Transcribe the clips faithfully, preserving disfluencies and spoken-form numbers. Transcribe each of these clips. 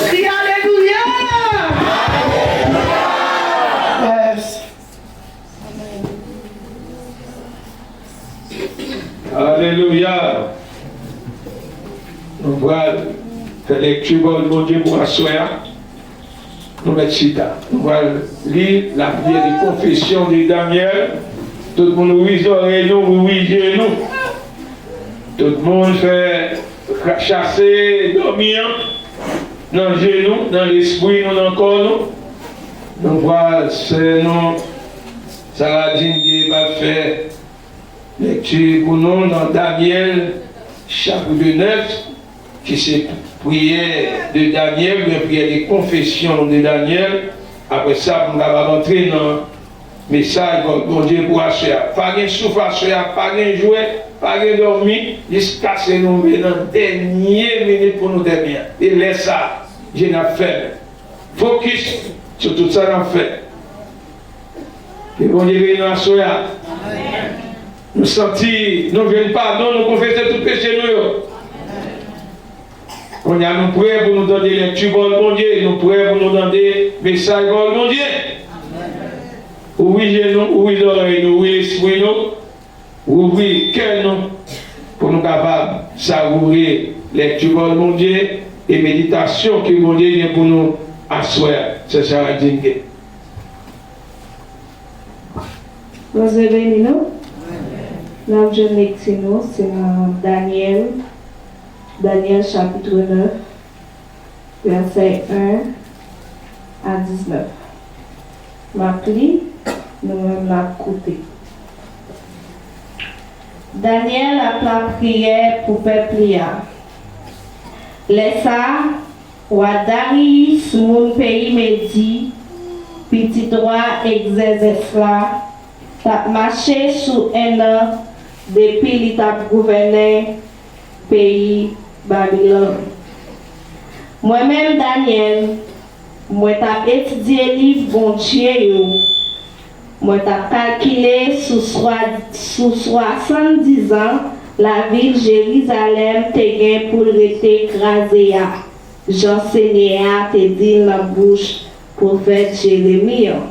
Crie Alléluia! Yes. Alelouya! Nou pral fè lekti pawòl Bondye pou aswè a. Nou mèt chita. Nou pral li lapriyè de konfesyon de Danyèl. Tout moun ouvri zòrèy nou, ouvri je nou. Tout moun fè chase dòmi an nan je nou, nan lespri nou, nan kò nou. Nou pral, sè nou, Saladin Gay pral fè lekti pou nou nan Danyèl, chapit nèf, ki se priyè de Danyèl, oubyen priyè de konfesyon de Danyèl. Apre sa, pou nou kapab antre nan mesaj Bondye pou aswè a. Pa gen souf aswè a, pa gen jwè, pa gen dòmi, jiskaske nou rive nan dènye minit pou nou dènye a. E lè sa a, je n ap fèmen. Fokis sou tout sa n ap fè. Ke Bondye beni nou aswè a. Nou santi nou jwenn padon, nou konfese tout peche nou yo. Kounye a nou prè pou nou tande lekti pawòl Bondye, nou prè pou nou tande mesaj pawòl Bondye. Ouvri je nou, ouvri zòrèy nou, ouvri lespri nou, ouvri kè nou, pou nou kapab savoure lekti pawòl Bondye e meditasyon ke Bondye gen pou nou aswè a. Sè Saladin Gay. Bondye beni nou. N ap jwenn lekti nou, se nan Danyèl, Danyèl chapit nèf, vèsè en a diznèf. M ap li, nou menm n ap koute. Danyèl ap lapriyè pou pèp li a. Lè sa a, wa Dariyis, moun peyi Medi, Pitit wa Egzèzès la t ap mache sou enn an depi li t ap gouvènen peyi Babilòn. Mwen menm, Danyèl, mwen t ap etidye liv Bondye yo. Mwen t ap kalkile sou swa, sou swasanndizan lavi Jerizalèm te gen pou l rete kraze a, jan Senyè a te di l nan bouch pwofèt Jeremi an.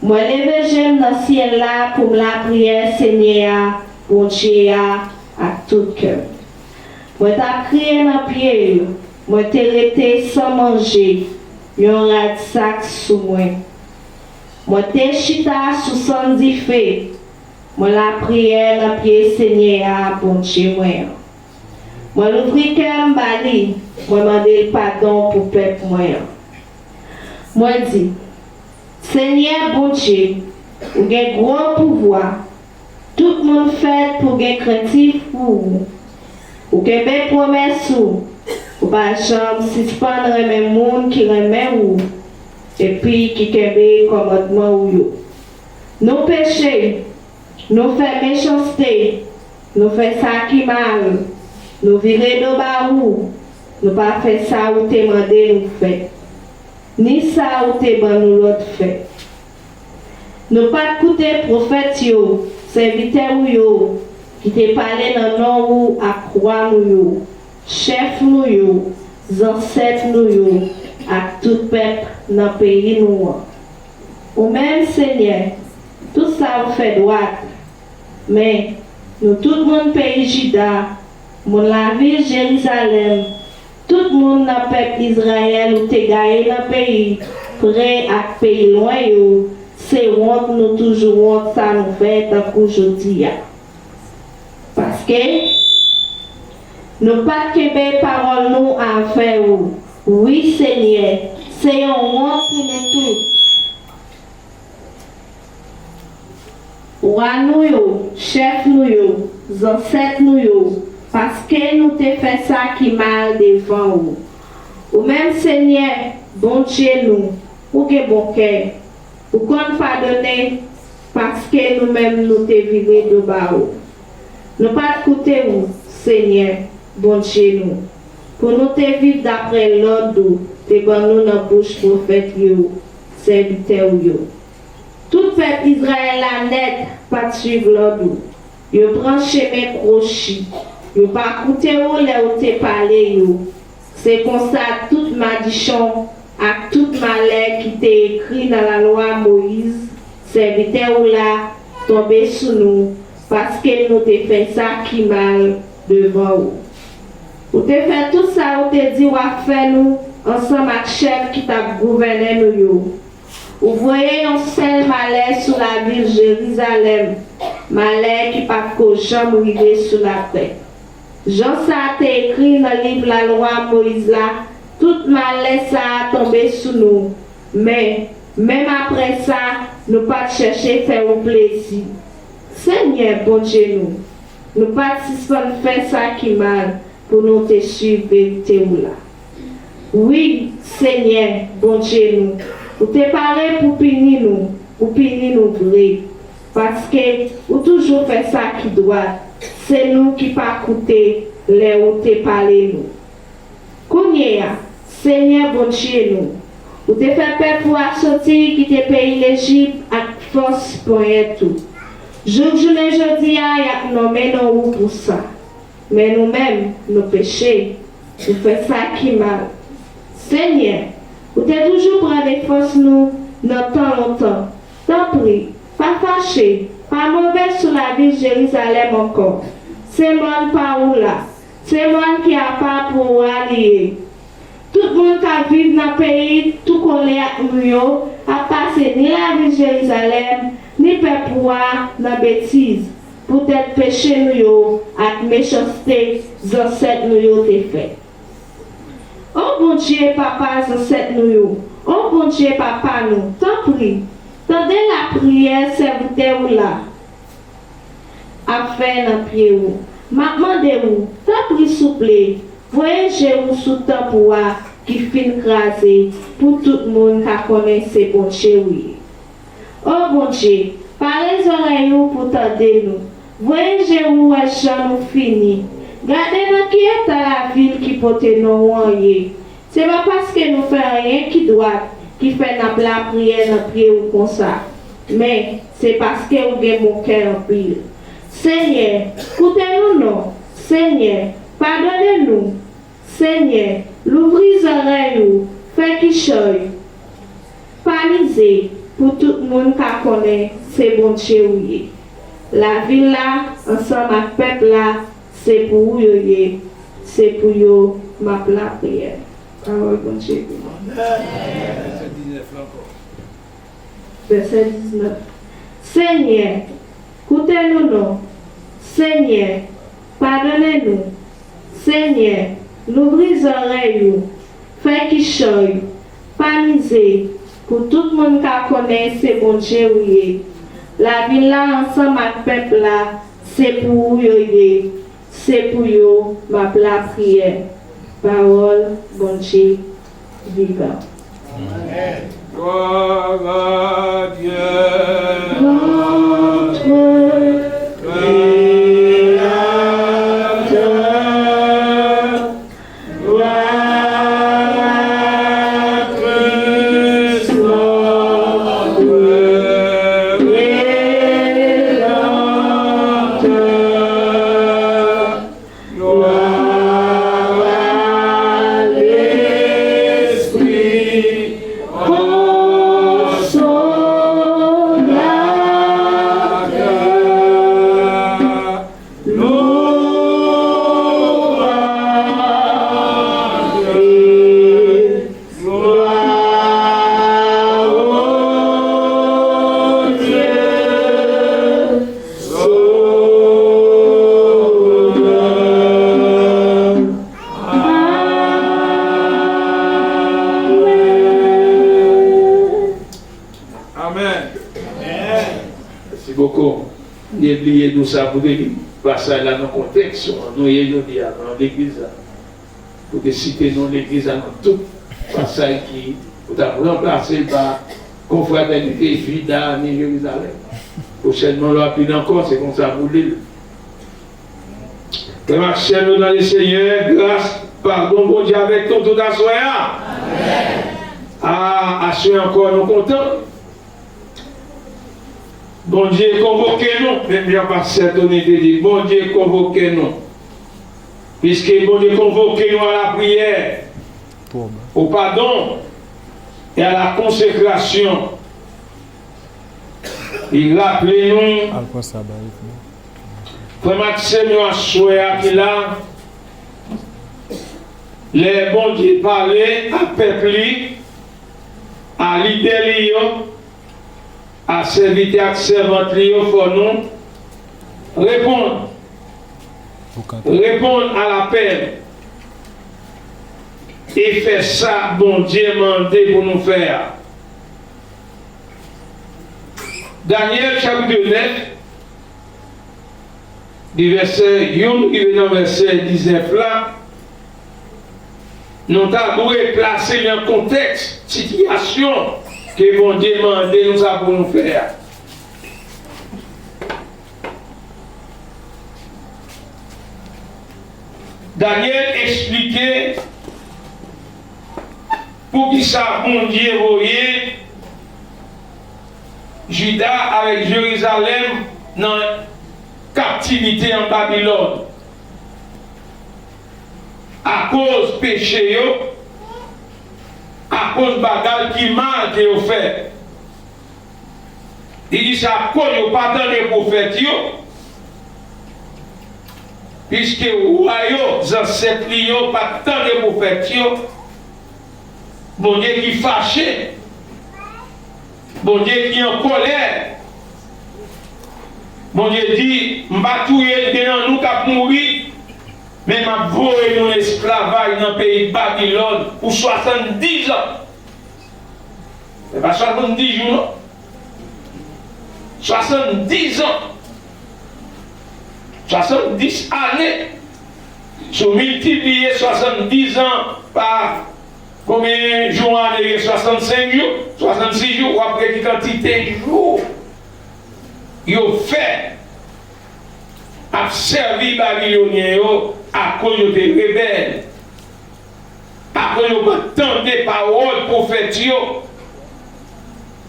Mwen leve je m nan syèl la pou m lapriyè Senyè a, Bondye a, ak tout kè m. Mwen t ap kriye nan pye yo, mwen te rete san manje, yon rad sak sou mwen. Mwen te chita sou sann dife, mwen lapriyè nan pye Senyè a, Bondye mwen an. Mwen louvri kè m ba li, mwen mande l padon pou pèp mwen an. Mwen di, Senyè Bondye, ou gen gwo pouvwa, tout moun fèt pou gen krentif pou ou. Ou kenbe pwomès ou, ou pa janm sispann renmen moun ki renmen ou, epi ki kenbe kòmandman ou yo. Nou peche, nou fè mechanste, nou fè sa ki mal, nou vire do ba ou, nou pa fè sa ou te mande nou fè, ni sa ou te ban nou lòd fè. Nou pa t koute pwofèt yo, sèvitè ou yo, ki te pale nan non ou ak wa nou yo, chèf nou yo, zansèt nou yo, ak tout pèp nan peyi nou an. Ou menm, Senyè, tout sa ou fè dwat. Men, nou tout moun peyi Jida, moun lavil Jerizalèm, tout moun nan pèp Izrayèl ou te gaye nan peyi, pre ak peyi lwen yo, se wont nou toujou wont sa nou fè tankou jodi a. Paske, nou pa t kenbe pawòl nou avè ou. Wi, Senyè, se yon wont pou nou tout. Wa nou yo, chèf nou yo, zansèt nou yo, paske nou te fè sa ki mal devan ou. Ou menm, Senyè, Bondye nou, ou gen bon kè, ou konn padone, paske nou menm nou te vire do ba ou. Nou pa t koute ou, Senyè, Bondye nou, pou nou te viv daprè lòd ou te ban nou nan bouch pwofèt yo, sèvitè ou yo. Tout pèp Izrayèl la nèt pa t suiv lòd ou. Yo pran chemen kwochi. Yo pa koute ou lè ou te pale yo. Se konsa tout madichon ak tout malè ki te ekri nan lalwa Moyiz, sèvitè ou la, tonbe sou nou, paske nou te fè sa ki mal devan ou. Ou te fè tout sa ou te di w ap fè nou ansanm ak chèf ki t ap gouvène nou yo. Ou voye yon sèl malè sou lavil Jerizalèm, malè ki pa t ko janm rive sou latè. Jan sa a te ekri nan liv lalwa Moyiz la, tout malè sa a tonbe sou nou. Men, menm apre sa, nou pa t chèche fè ou plezi. Senyè, Bondye nou, nou pa t sispann fè sa ki mal pou nou te suiv verite ou la. Wi, Senyè, Bondye nou, ou te pare pou pini nou, ou pini nou vre, paske ou toujou fè sa ki dwat, se nou ki pa koute lè ou te pale nou. Kounye a, Senyè, Bondye nou, ou te fè pèp ou a soti kite peyi Lejip ak fòs ponyèt ou. Jouk jounen jodi a, y ap nonmen non ou pou sa. Men nou menm, nou peche, nou fè sa ki mal. Senyè, ou te toujou pran defans nou nan tan lontan. Tanpri, pa fache, pa move sou lavil Jerizalèm ankò. Se mòn pa ou la, se mòn ki apa pou ou a li ye. Tout moun k ap viv nan peyi tou kole ak nou yo ap pase ni lavil Jerizalèm, ni pèp ou a nan betiz, poutèt peche nou yo ak mechanste zansèt nou yo te fè. O Bondye, Papa zansèt nou yo, o Bondye, Papa nou, tanpri, tande lapriyè sèvitè ou la ap fè nan pye ou. M ap mande ou, tanpri, souple, voye je ou sou tanp ou a ki fin kraze, pou tout moun ka konnen se Bondye ou ye. O Bondye, pare zòrèy ou pou tande nou. Voye je ou wè jan nou fini. Gade nan ki eta lavil ki pote non ou an ye. Se pa paske nou fè anyen ki dwat ki fè n ap lapriyè nan pye ou konsa, men se paske ou gen bon kè anpil. Senyè, koute nou non. Senyè, padone nou. Senyè, louvri zòrèy ou, fè kichòy pa mize, pou tout moun ka konnen se Bondye ou ye. Lavil la ansanm ak pèp la, se pou ou yo ye, se pou yo m ap lapriyè. Pawòl Bondye beni. Vèsè diznèf la ankò. Vèsè diznèf. Senyè, koute nou non. Senyè, padone nou. Senyè, louvri zòrèy ou. Fè kichòy, pa mize, pou tout moun ka konnen se Bondye ou ye. Lavil la ansanm ak pèp la, se pou ou yo ye. Se pou yo m ap lapriyè. Pawòl Bondye vivan. Amèn. Gloire à Dieu, notre Créateur. Gloire à Christ, notre Rédempteur. Gloire à l'Esprit Consolateur. Louange et gloire au Dieu Sauveur. Amen. Amen. Merci beaucoup. M te bliye di w sa pou te li pasaj la nan kontèks nou ye jodi a, nan legliz la. Pou te site non legliz la nan tout pasaj ki, ou t ap ranplase l pa Konfratènite Jida ni Jerizalèm. Pwochènman, lè w ap li l ankò, se konsa pou w li l. Frè m ak sè m yo nan Lesenyè, gras, padon Bondye avèk nou tout aswè a. A, aswè ankò, nou kontan. Bondye konvoke nou, menm jan pastè Tony te di, Bondye konvoke nou. Piske Bondye konvoke nou a la priyè, o padon e a la konsekrasyon. Li raple nou, frè m ak sè m yo aswè a ki la, lè Bondye pale a pèp li, a lidè li yo, a sèvitè ak sèvant li yo, fò nou reponn. Reponn a lapèl e fè sa Bondye mande pou nou fè a. Danyèl chapit nèf, di vèsè yonn rive nan vèsè diznèf la, nou ta dwe plase li nan kontèks sitiyasyon ke Bondye mande nou sa pou nou fè a. Danyèl eksplike poukisa Bondye voye Jida avèk Jerizalèm nan kaptivite an Babilòn. Akoz peche yo, akoz bagay ki mal ke yo fè. Li di sa, akoz yo pa tande pwofèt yo, piske wa yo, zansèt li yo, pa t tande pwofèt yo, Bondye ki fache, Bondye ki an kòlè. Bondye di, m pa touye gen nan nou k ap mouri, men m ap voye nou nan esklavaj nan peyi Babilòn pou swasanndiz an. Se pa swasanndiz jou, non. Swasanndiz an. Swasanndiz ane. Si w miltipliye swasanndiz an pa Konbyen jou ane gen? Swasannsenk jou, swasannsis jou, w ap wè ki kantite jou yo fè ap sèvi Babilonyen yo akoz yo te rebèl, akoz yo pa t tande pawòl pwofèt yo,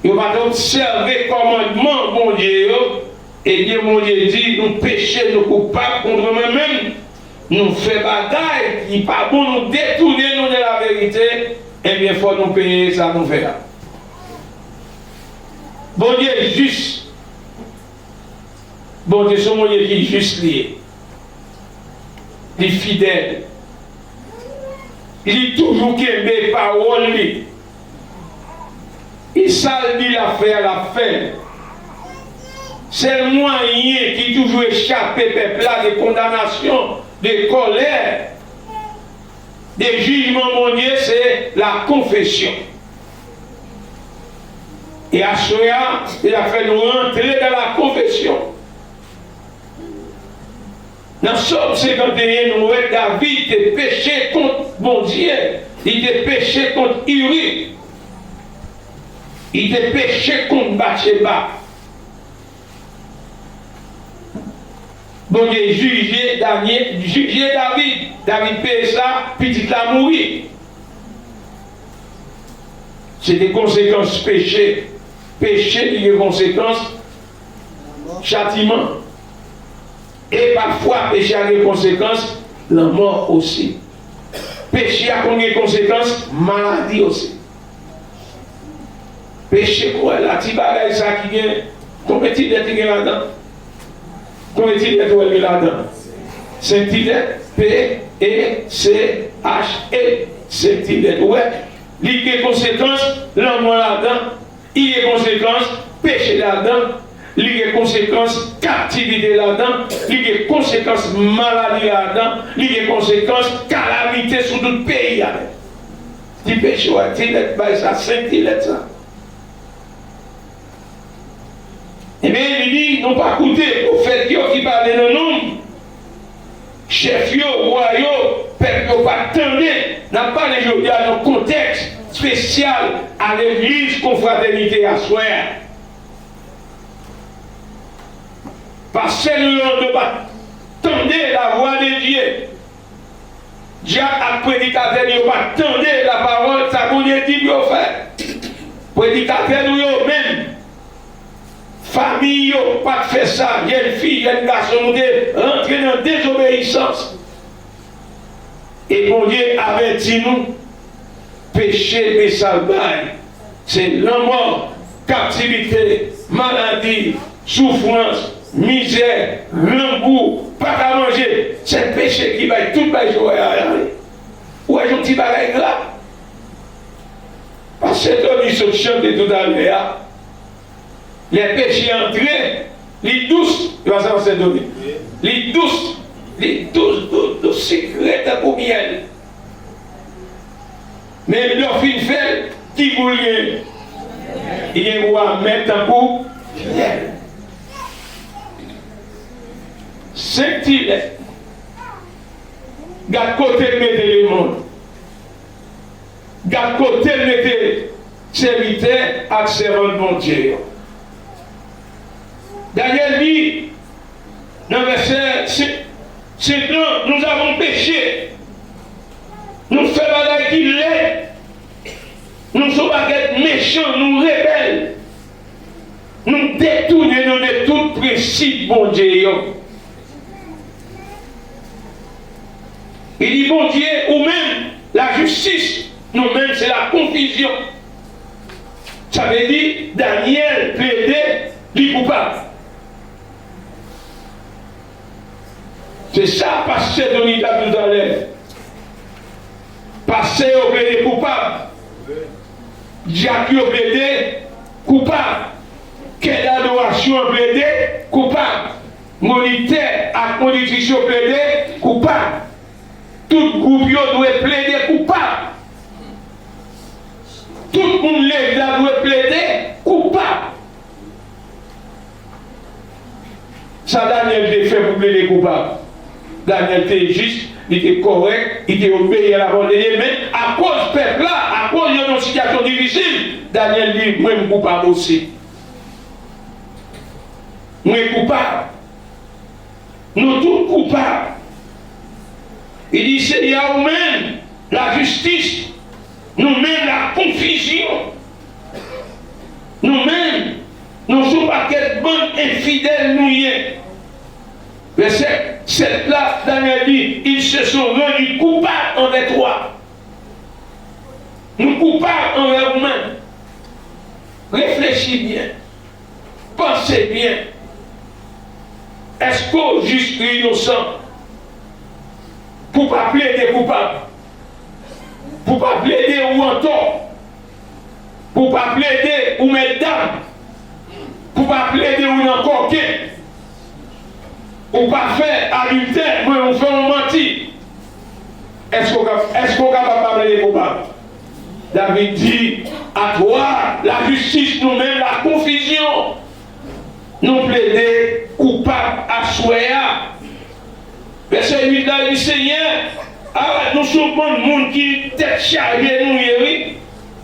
yo pa t obsève kòmandman Bondye yo, ebyen, Bondye di, nou peche, nou koupab kont mwen menm, nou fè bagay ki pa bon, nou detounen nou de laverite, ebyen, fò nou peye sa nou fè a. Bondye jis. Bondye se yon Bondye ki jis li ye. Li fidèl. Li toujou kenbe pawòl li. E sa l di l ap fè a, l ap fè l. Sèl mwayen ki toujou echape pèp la de kondanasyon, de kòlè, de jijman Bondye, se lakonfesyon. E aswè a, li ap fè nou rantre nan lakonfesyon. Nan Sòm senkanteyen, nou wè David te peche kont Bondye, li te peche kont Iri, li te peche kont Batcheba. Bondye jije Danye-, jije David. David peye sa, pitit la mouri. Se te konsekans peche. Peche li gen konsekans chatiman. E pafwa, peche a gen konsekans lanmò osi. Peche a konn gen konsekans maladi osi. Peche kwè la, ti bagay sa ki gen, konbyen ti lèt li gen ladan? Konbyen ti lèt ou wè l gen ladan? Senk ti lèt, P E C H E, senk ti lèt. Ou wè, li gen konsekans lanmò ladan, li gen konsekans peche ladan, li gen konsekans kaptivite ladan, li gen konsekans maladi ladan, li gen konsekans kalamite sou tout peyi a. Ti peche, wè, ti lèt bay sa, senk ti lèt sa. Ebyen, li di, nou pa koute pwofèt yo ki pale nan non m. Chèf yo, wa yo, pèp yo pa t tande. N ap pale jodi a nan kontèks espesyal a legliz Konfratènite aswè a. Pastè nou yo, yo pa t tande la voix de Dieu. Dyak ak predikatè nou yo pa t tande lapawòl, sa Bondye di pou yo fè. Predikatè nou yo menm, fanmi yo pa t fè sa. Jèn fi, jèn gason, nou te rantre nan dezobeyisans. E Bondye avèti nou, peche, men sa l bay. Se lanmò, kaptivite, maladi, soufrans, mizè, grangou, pa ka manje. Se peche ki bay tout bagay sa yo a. Ou wè, se yon ti bagay grav. Pastè Tony sot chante toutalè a. Lè peche antre, li dous. E pa sa, Pastè Tony? Li dous. Li dous, dous, dous, sikre tankou myèl. Men lè w fin fè l, ki gou l gen? Li gen gou amè tankou fyèl. Senk ti lèt. Gad kote l mete lemonn. Gad kote l mete sèvitè ak sèvant Bondye yo. Danyèl di, nan vèsè senk, senk lan, nous avons péché. Nou fè bagay ki lèd. Nou se yon pakèt mechan, nou rebèl. Nou detounen nou de tout prensip Bondye yo. Li di, Bondye, ou menm, lajistis, nou menm, se lakonfizyon. Sa vle di, Danyèl plede li koupab. Se sa pastè Tony t ap di talè. Pastè yo plede koupab. Dyak yo plede koupab. Kè dadorasyon an plede koupab. Monitè ak monitris yo plede koupab. Tout gwoup yo dwe plede koupab. Tout moun legliz la dwe plede koupab. Sa Danyèl te fè pou plede koupab? Danyèl te jis, li te kòrèk, li te obeyi a lapawòl de Dye, men Akoz pèp la, akoz yo nan sitiyasyon difisil, Danyèl di, mwen, m koupab osi. Mwen koupab. Nou tout koupab. Li di, Senyè, ou menm lajistis, nou menm lakonfizyon. Nou menm, nou sou pakèt bann enfidèl nou ye. Vèsè sèt la, Danyèl di, ils se sont rendus coupables envers toi. Nou koupab anvè ou menm. Reflechi byen. Panse byen. Èske w jis, ou inosan? Pou w pa plede koupab. Pou w pa plede ou antò. Pou w pa plede ou mèt dam. Pou w pa plede ou nan kòken. Ou pa fè adiltè, men ou fè yon manti. Èske w ka, èske w kapab pa plede koupab? David di, à toi la justice, nou menm lakonfizyon. Nou plede koupab aswè a. Vèsè uit la di, Senyè, a, nou se yon bann moun ki tèt chaje nou ye, wi.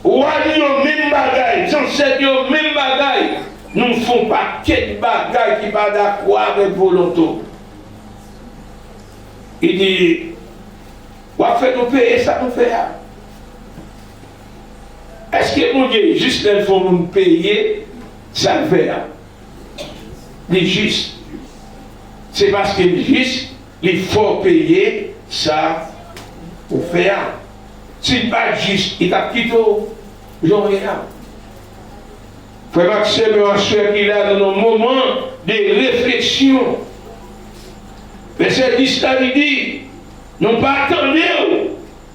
Wa nou yo menm bagay, zansèt yo menm bagay. Nou fè yon pakèt bagay ki pa dakò avèk volonte w. Li di, w ap fè nou peye sa nou fè a. Èske Bondye jis lè l fè yon moun peye sa l fè a? Li jis. Se paske li jis, li fè w peye sa ou fè a. Si l pa t jis, li t ap kite w jan w ye a. Frè m ak sè m yo, aswè ki la, nou nan moman de refleksyon. Vèsè dis la, li di, nou pa tande w,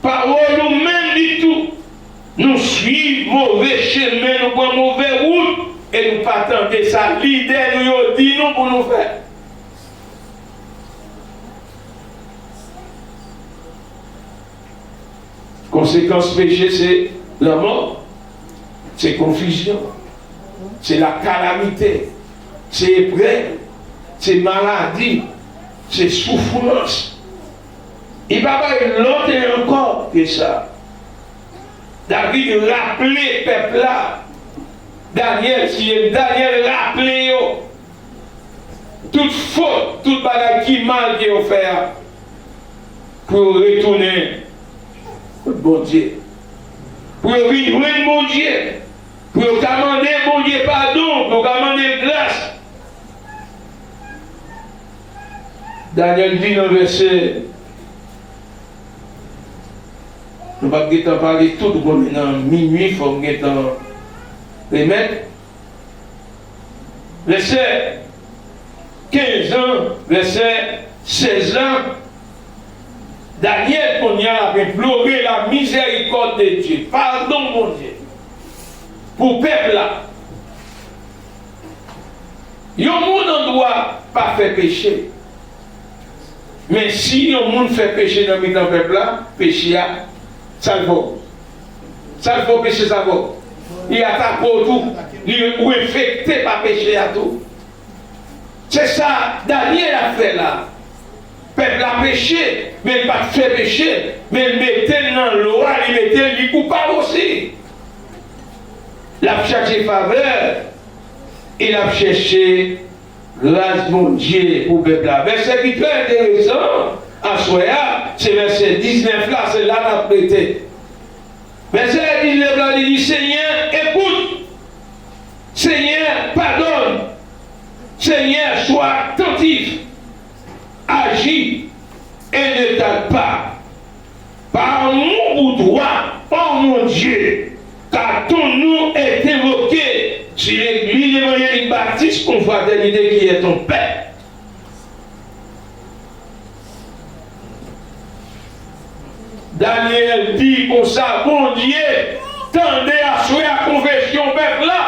pawòl ou menm ditou. Nou swiv move chemen, nou pran move wout, e nou pa tande sa lidè nou yo di nou pou nou fè. Konsekans peche, se lanmò, se konfizyon, se lakalamite, se eprèv, se maladi, se soufrans. Li pa bay lòt ankò ke sa. David raple pèp la. Danyèl, si Danyèl raple yo tout fot, tout bagay ki mal ke yo fè a, pou yo retounen kot Bondye, pou yo vin jwenn Bondye, pou yo ka mande Bondye padon, pou yo ka mande l gras. Danyèl di nan vèsè, nou p ap gentan pale tout, ou konnen nan minui, fò m gentan remèt. Vèsè kenz an, vèsè sèz la, Danyèl kounye a ap enplore la mizèrikòd de Dye, padon Bondye, pou pèp la. Yon moun andwa pa fè peche. Men si yon moun fè peche nan mitan pèp la, peche a, sa l fè w? Sa l fè w, peche sa fè w? Li atake w tou. Li, ou enfekte pa peche a tou. Se sa Danyèl ap fè la. Pèp la peche, men l pa t fè peche, men l mete l nan lwa, li mete l, li koupab osi. L ap chache favè, e l ap chèche gras Bondye pou pèp la. Vèsè ki trè enteresan, aswè a, se vèsè diznèf la, se la n ap rete. Vèsè diznèf la, li di, Seigneur, écoute. Seigneur, pardonne. Seigneur, sois attentif. Agis et ne tarde pas. Par amour pour toi, ô mon Dieu, car ton nom est invoqué sur l'église évangélique baptiste confraternité qui est ton père. Danyèl di konsa, Bondye, tande aswè a konfesyon pèp la.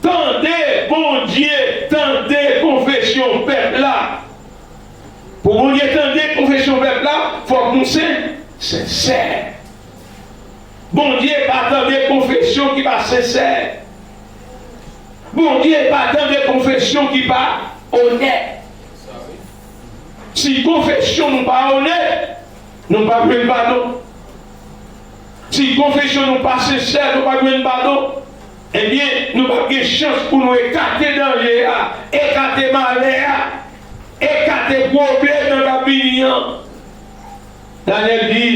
Tande, Bondye, tande konfesyon pèp la. Pou Bondye tande konfesyon pèp la, fòk nou sen, sensè. Bondye pa tande konfesyon ki pa sensè. Bondye pa tande konfesyon ki pa onèt. Si konfesyon nou pa onèt, Nou p ap jwenn padon. Si konfesyon nou pa sensè, nou p ap jwenn padon. Ebyen, nou p ap gen chans pou nou ekate danje a, ekate malè a, ekate pwoblèm nan k ap vini an. Danyèl di,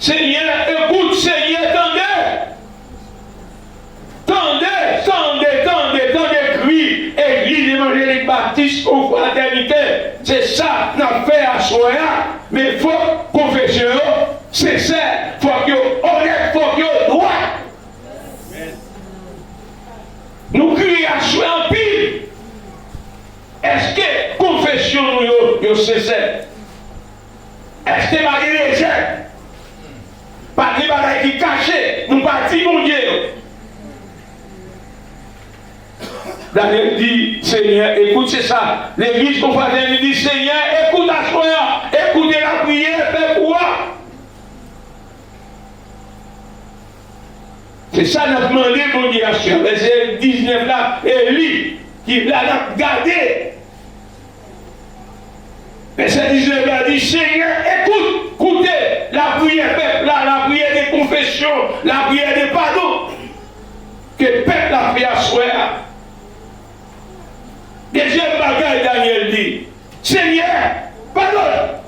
Senyè, ekout, Senyè, tande! Tande, tande, tande, tande kri Egliz Evanjelik Batis Konfratènite. Se sa n ap fè aswè a. Men fòk konfesyon yo sensè, fòk yo onèt, fòk yo dwat. Nou kriye aswè anpil. Èske konfesyon nou yo, yo sensè? Èske pa gen rezèv? Pa gen bagay ki kache, nou pa di Bondye yo. Danyèl di, Senyè, ekout, se sa. Legliz Konfratènite di, Senyè, ekout aswè a, ekoute lapriyè pèp ou a. Se sa n ap mande Bondye aswè a. Vèsè diznèf la, e li ki la n ap gade. Vèsè diznèf la di, Senyè, ekout, koute lapriyè pèp la, lapriyè de konfesyon, lapriyè de padon ke pèp la fè aswè a. Dezyèm bagay Danyèl di, Senyè, padone.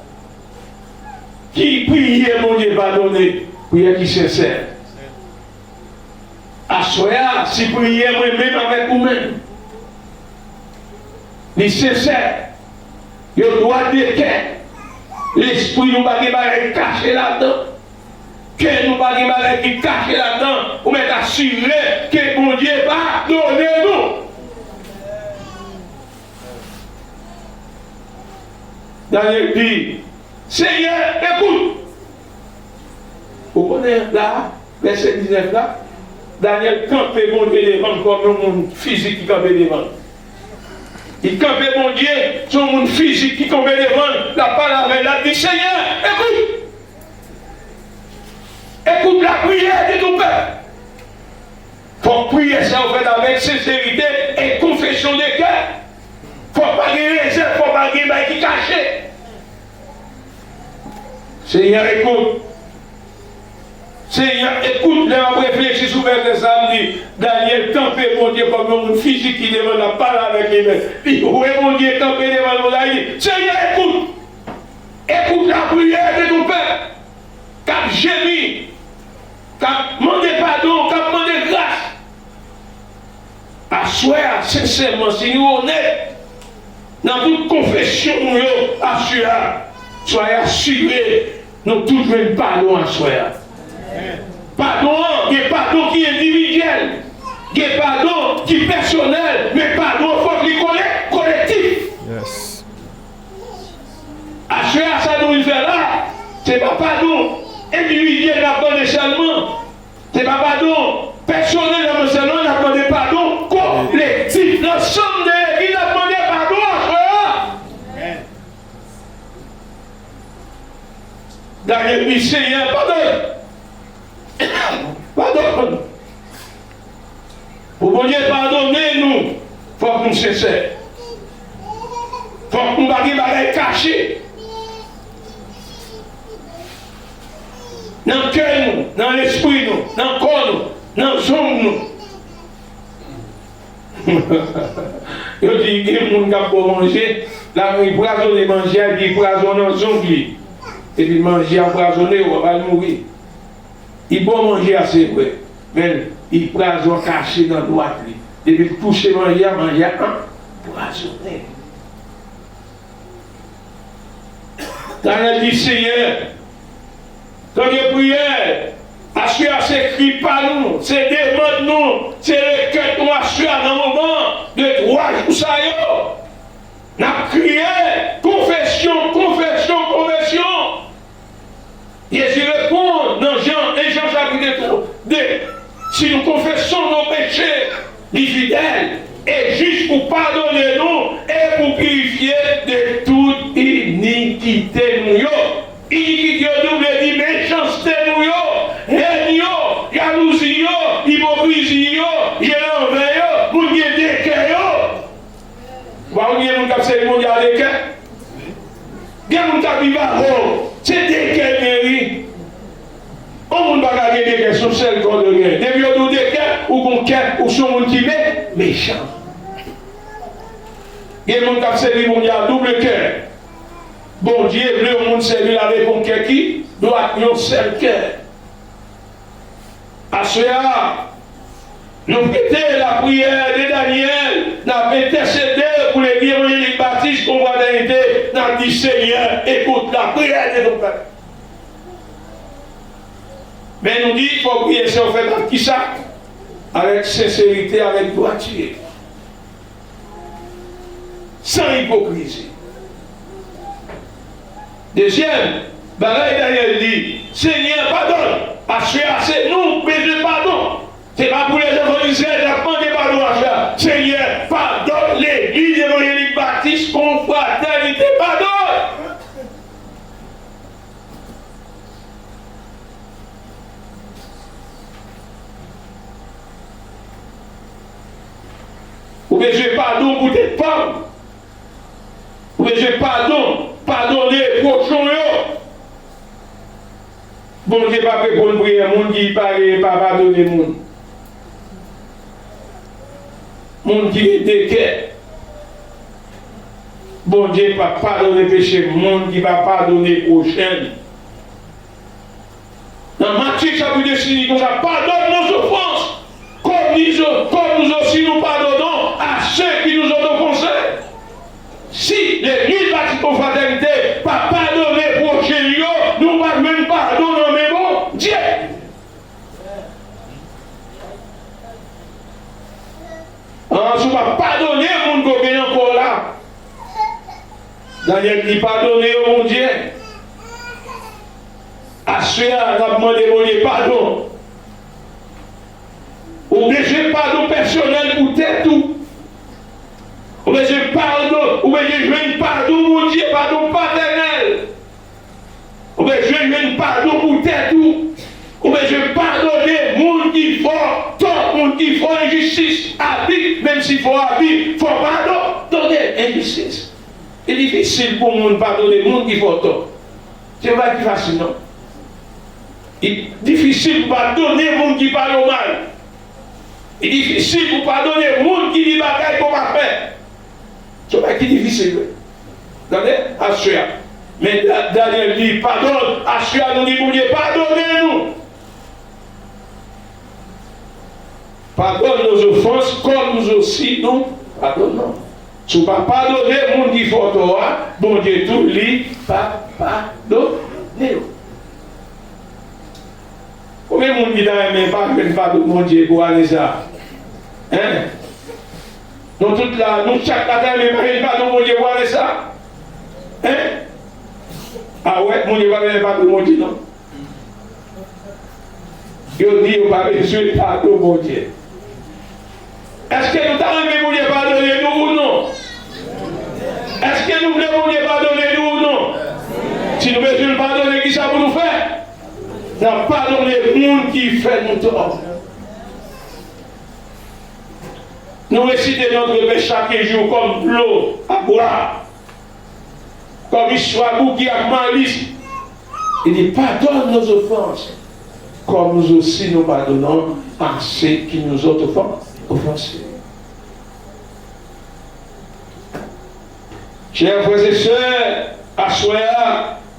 Ki priye Bondye padone? Priyè ki sensè. Aswè a, si priyè mwen menm avèk ou menm, li sensè, yo dwat de kè, lespri nou pa gen bagay kache ladan, kè nou pa gen bagay ki kache ladan, ou mèt asire ke Bondye padone nou. Danyèl di, Senyè, ekout! Ou konnen la, vèsè diznèf la, Danyèl kanpe Bondye devan l kòm yon moun fizik ki kanpe devan l. Li kanpe Bondye, se yon moun fizik ki kanpe devan l, l ap pale avè l, l ap di, Senyè, ekout! Écoute la prière de ton peuple. Fòk priyè sa yo fèt avèk senserite e konfesyon de kè. Fòk pa gen rezèv, fòk pa gen bagay ki kache. Senyè, ekout. Senyè, ekout. Lè m ap reflechi sou vèsè sa, m di, Danyèl kanpe Bondye kòm yon moun fizik ki devan l ap pale avèk li menm. Li wè Bondye kanpe devan l konsa, li di, Senyè, ekout. Écoute la prière de ton peuple k ap jemi, k ap mande padon, k ap mande gras. Aswè a, sensèman, si nou onèt nan tout konfesyon nou yo, aswè a, soyez asire, nou tout jwenn padon aswè a. Padon an, gen padon ki endividyèl, gen padon ki pèsonèl, men padon an fòk li kole-, kolektif. Yes. Aswè a, sa nou vin fè la, se pa padon endividyèl n ap mande sèlman. Se pa padon pèsonèl n ap mande sèlman, n ap mande padon kolektif. Nan chanm de legliz, n ap mande padon aswè a. Dayè, di, Senyè, padone. Padone. Pou Bondye padone nou, fòk nou sensè. Fòk nou pa gen bagay kache. Nan kè nou, nan lespri nou, nan kò nou, nan zong nou. Yo di gen moun k ap ba w manje, l ap pwazone manje a, epi l pwazone nan zong li. Epi manje a pwazone, w ap al mouri. Li ba w manje a, se vre, men li pwazon kache nan dwat li. Depi l touche manje a, manje a anpwazone. Dayè, di, Senyè, tande priyè. Aswè a, se kri pa nou, se demann nou, se rekèt nou aswè a nan moman de twa jou sa yo. N ap kriye, konfesyon, konfesyon, konfesyon. Jezi reponn nan Jan, en Jan chapit de, si nou konfese nos péchés, li fidèl e jis pou padone nou e pou pirifye de tout inikite nou yo. Inikite yo tou vle di mechanste nou yo, hèn yo, jalouzi yo, ipokrizi yo, je lanvè yo, moun gen de kè yo. Ou pa konn gen moun k ap sèvi Bondye a de kè? Gen moun k ap viv avè w, se de sèl kè w dwe gen. Depi yo di w de kè, ou gon kè, ou se yon moun ki me, mechan. Gen moun k ap sèvi Bondye a doub kè. Bondye vle yon moun sèvi l avèk yon kè ki dwat, yon sèl kè. Aswè a, nou prete lapriyè de Danyèl, n ap entèsede pou legliz evanjelik batis Konfratènite, n ap di, Senyè, écoute la prière de ton peuple. Men nou di, fò priyè sa yo fèt ak kisa? Avèk senserite, avèk dwatite. San ipokrizi. Dezyèm bagay Danyèl di, Senyè, padone. Aswè a, se nou k bezwen padon. Se pa pou lèzanfan Izrayèl n ap mande padon aswè a. Senyè, padone legliz evanjelik batis Konfratènite, padone. Ou bezwen padon pou tèt pa w. Ou bezwen padon, padone pwochen w yo. Bondye p ap reponn priyè moun ki pa, pa padone moun. Moun ki gen de kè. Bondye p ap padone peche moun ki pa padone pwochen l. Dans Matthieu chapitre six, il dit comme ça, pardonne nos offenses, comme nous, comme nous aussi nous pardonnons à ceux qui nous ont offensés. Si legliz Batis Konfratènite pa padone pwochen l yo, nou pa jwenn padon nan men Bondye. An, si w pa padone moun ke w gen nan kò w la, Danyèl di, padone yo, Bondye. Aswè a, n ap mande Bondye padon. Ou bezwen padon pèsonèl pou tèt ou. Ou bezwen padon, ou bezwen jwenn padon Bondye, padon patènèl. Ou bezwen jwenn padon pou tèt ou. Ou bezwen padone moun ki fè w tò, moun ki fè w enjistis, abi, menm si fè w abi, fè w padone enjistis. Li difisil pou moun padone moun ki fè w tò. Se yon bagay ki fasil, non? Li difisil pou padone moun ki pale w mal. Li difisil pou padone moun ki di bagay ke w pa fè. Se yon bagay ki difisil, wi. Tande? Aswè a. Men Da-, Danyèl di, padone. Aswè a, nou di Bondye, padone nou. Pardonne nos offenses, comme nous aussi nous pardonnons. Si w pa padone moun ki fè w tò a, Bondye tou, li pa padone w. Konbyen moun ki ta renmen pa jwenn padon Bondye pou ane sa a? Hein? Nou tout la, nou chak la ta renmen pa jwenn padon Bondye pou ane sa a? Hein? A wè, moun yo pa renmen padon Bondye, non. Yo di yo pa bezwen padon Bondye. Èske nou ta renmen Bondye padone nou ou non? Èske nou vle Bondye padone nou ou non? Si nou bezwen l padone, kisa pou nou fè? N ap padone moun ki fè nou tò. Nou resite Notre Père chak jou kòm dlo a bwè. Kòm istwa Bouki ak Malis, li di, pardonne nos offenses, comme nous aussi nous pardonnons à ceux qui nous ont offen-, offensés. Chè frè e sè, aswè a,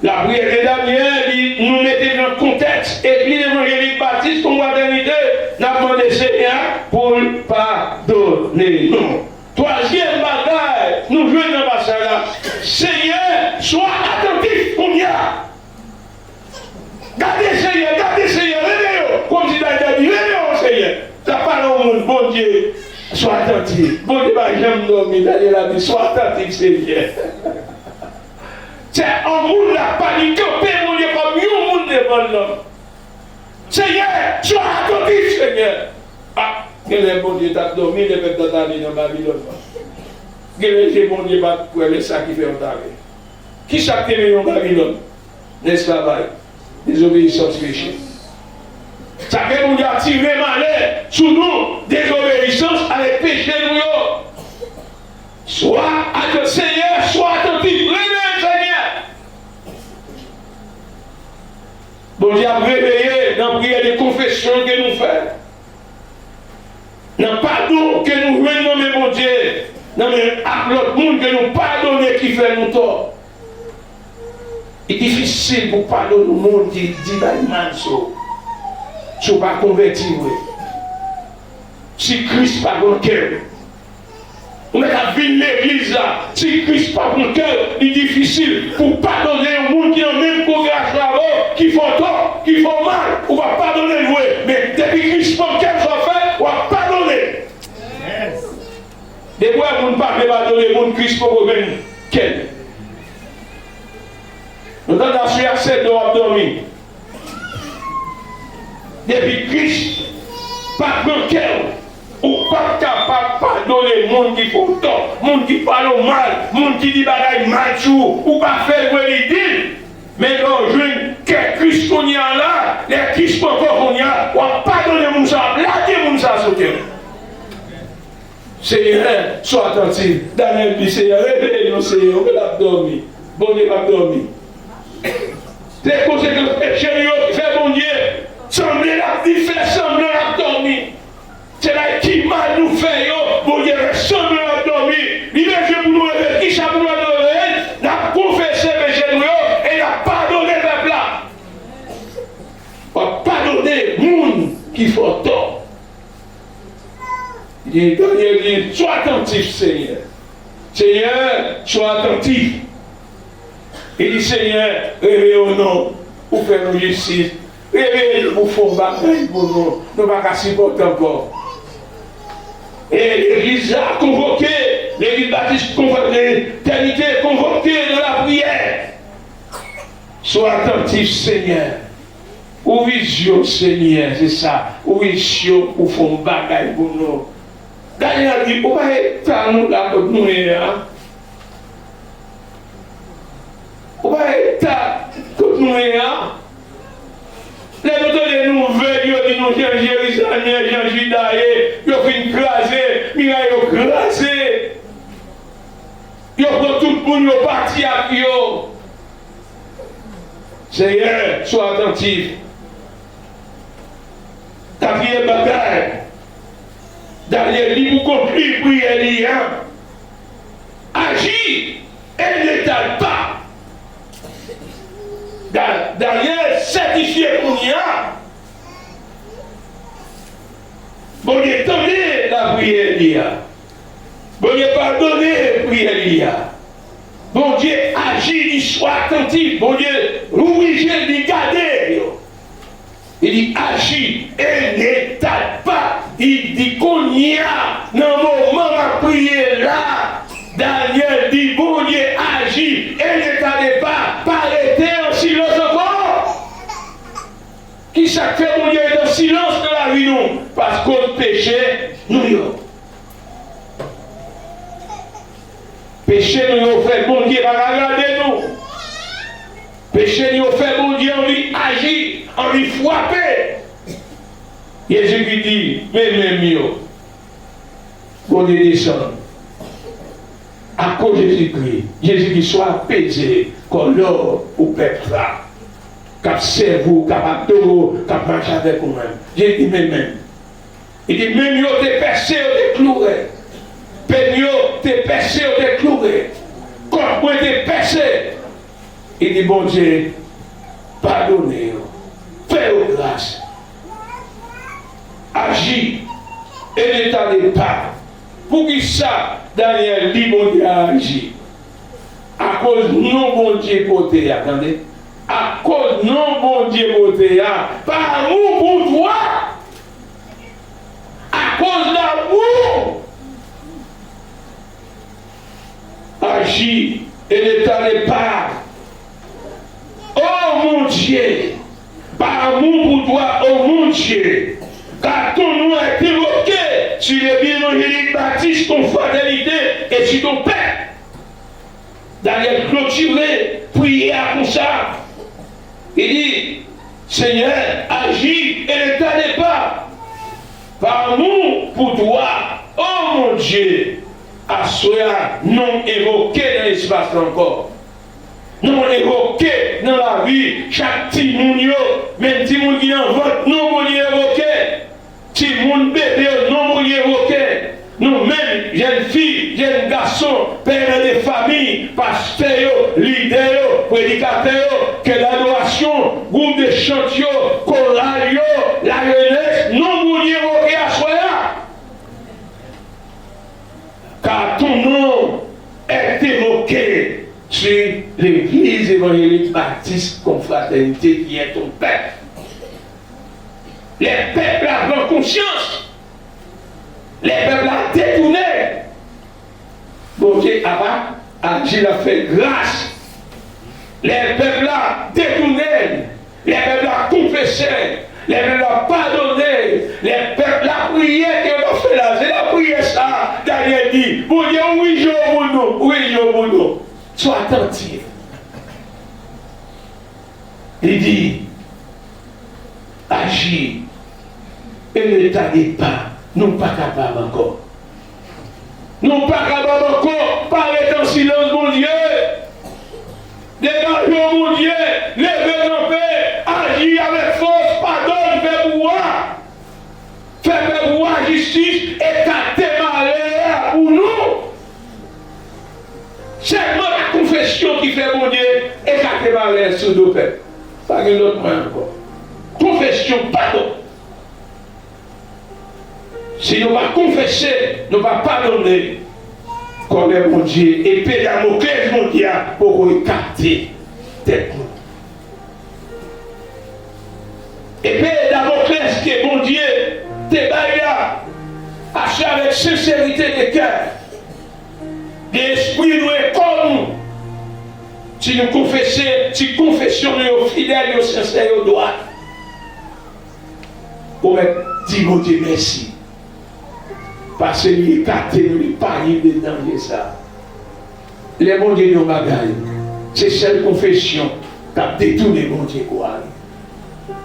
lapriyè de Danyèl, li, nou mete l nan kontèks Legliz Evanjelik Batis Konfratènite, n ap mande Senyè a pou l padone nou. Twazyèm bagay nou jwenn nan pasaj la, Senyè, swa atantif kounye a. Gade Senyè, gade Senyè, reveye w. Kòmsi Danyèl ta di, reveye w, Senyè. L ap pale yon moun, Bondye, swa atantif. Bondye pa janm dòmi, Danyèl ap di, swa atantif, Senyè. Se yon moun la pa li kanpe, Bondye kòm yon moun devan l lan. Senyè, swa atantif, Senyè. A, genlè Bondye t ap dòmi lè pèp la t ale nan Babilòn nan. Genlè je Bondye pa t kwè lè sa ki fè yo t ale. Kisa k te mennen yo Babilòn? Nan esklavaj, dezobeyisans, peche. Sa fè Bondye atire malè sou nou, dezobeyisans avèk peche nou yo. Swa atantif, Senyè, swa atantif, reveye, Senyè. Bondye ap reveye nan priyè de konfesyon. konfesyon ke nou fè, nan padon ke nou jwenn nan men Bondye, nan men ak lòt moun ke nou padone ki fè nou tò. Li difisil pou padone yon moun ki di bay mal sou ou. Si w pa konvèti vre, si Kris pa pran kè w, ou mèt ap vin legliz la, si Kris pa pran kè w, li difisil pou w padone yon moun ki nan menm kongregasyon avè w, ki fè w tò, ki fè w mal, ou pa padone l vre. Men depi Kris pran kè w, sa w fè, w ap padone. Depi w wè moun pa vle padone moun, Kris poko jwenn kè l. Nou tande aswè a se do w ap dòmi. Depi Kris pa pran kè w, ou p ap kapab padone moun ki fè w tò, moun ki pale w mal, moun ki di bagay mal sou ou, ou pa fè l vre, li di l. Men lè w jwenn kè Kris kounye a la, lè Kris pran kè w kounye a, w ap padone moun sa, w ap lage moun sa sou kè w. Senyè, swa atantif. Daniel di, Senyè, reveye nou, Senyè, ou p ap dòmi. Bondye p ap dòmi. Se konsekans peche nou yo ki fè Bondye sanble l ap di, fè sanble l ap dòmi. Se bagay ki mal nou fè yo, Bondye fè sanble l ap dòmi. Li bezwen pou nou reveye. Kisa pou nou reveye? N ap konfese peche nou yo e n ap padone pèp la. W ap padone moun ki fè w tò. Li di, Danyèl di, swa atantif, Senyè. Senyè, swa atantif. Li di, Senyè, reveye w non, pou fè nou jistis. Reveye nou pou fè yon bagay pou nou. Nou pa ka sipòte ankò. E legliz la konvoke, legliz batis konvoke, letènite konvoke nan lapriyè. Swa atantif, Senyè. Ouvri zye w, Senyè, se sa. Ouvri zye w pou fè yon bagay pou nou. Danyèl di, ou pa eta nou la kot nou ye a? Ou pa eta kot nou ye a? Lè nou tande nouvèl, yo di nou jan Jerizalèm, jan Jida ye, yo fin kraze, miray yo kraze. Yo pran tout moun, yo pati ak yo. Senyè, swa atantif. Katriyèm bagay, Danyèl li pou konkli priyè li a. Aji e ne tarde pas. Da-, Danyèl sètifye kounye a. Bondye tande lapriyè li a. Bondye padone priyè li a. Bondye aji, li swa atantif. Bondye ouvri je, li gade yo. Li di, aji e ne tarde pas. Li di, kounye a, nan moman m ap priye la, Danyèl di, Bondye aji e ne tarde pas. Pa rete an silans ankò. Kisa k fè Bondye ret an silans nan lavi nou? Paske peche nou yo. Peche nou yo fè Bondye pa ka gade nou. Peche nou yo fè Bondye anvi aji, anvi frape. Jezikri di, men men m yo. Bondye desann. Akoz Jezikri, Jezikri swa peze kò lò pou pèp la, k ap sèvi w, k ap adore w, k ap mache avèk ou menm. Jezikri di, men men m. Li di, men m yo te pèse, yo te kloure. Pye m yo te pèse, yo te kloure. Kòk mwen te pèse. Li di, Bondye, padone yo. Fè yo gras. Aji e ne tarde pas. Poukisa Danyèl di Bondye aji? Akoz non Bondye pote a, tande. Akoz non Bondye pote a, pa amou pou twa. Akoz lanmou. Aji e ne tarde pas. O mon Dieu, pa amou pou twa, o mon Dieu, car ton nom est invoqué sur les biens évangéliques baptistes, confraternité et sur ton peuple. Danyèl klotire priyè a konsa. Li di, Senyè, aji e ne tarde pas. Pa amou pou twa, o mon Dieu, aswè a, non w envoke nan espas la ankò. Non w envoke nan lavi chak timoun yo, menm timoun ki nan vant, non Bondye envoke. moun bebe yo, non Bondye evoke. Nou menm, jèn fi, jèn gason, pè nan de fanmi, pastè yo, lidè yo, predikatè yo, ke ladorasyon, gwoup de chant yo, koral yo, lajenès, non Bondye evoke aswè a. Car ton nom est évoqué sur l'église évangélique baptiste confraternité qui est ton peuple. Lè pèp la pran konsyans, lè pèp la detounen, Bondye ap aji, l ap fè gras. Lè pèp la detounen, lè pèp la konfese, lè pèp la padone, lè pèp la priye ke yo ta fè la, se lapriyè sa a Danyèl di, Bondye ouvri je yo pou nou, ouvri je yo pou nou. Swa atantif. Li di, aji, et ne tarde pas, nou pa kapab ankò. Nou pa kapab ankò, pa rete an silans, Bondye. Degaje w, Bondye, leve kanpe, aji avèk fòs, padone, fè pou w a. Fè pèp ou a jistis, ekate malè a pou nou. Sèlman la konfesyon ki fè Bondye ekate malè sou do pèp. Pa gen lòt mwayen ankò. Konfesyon, padon. Si nou pa konfese, nou pa padone, kòlè Bondye, epe Damoklès Bondye a poko ekate tèt nou. Epe Damoklès ke Bondye te bay la, aswè avèk senserite de kè, de espri nou e kò nou, si nou konfese, si konfesyon nou yo fidèl, yo sensè, yo dwat, ou mèt di Bondye mèsi. Paske li ekate nou, li pa gen de danje sa. Lè Bondye di yon bagay, se sèl konfesyon k ap detounen Bondye glwa li.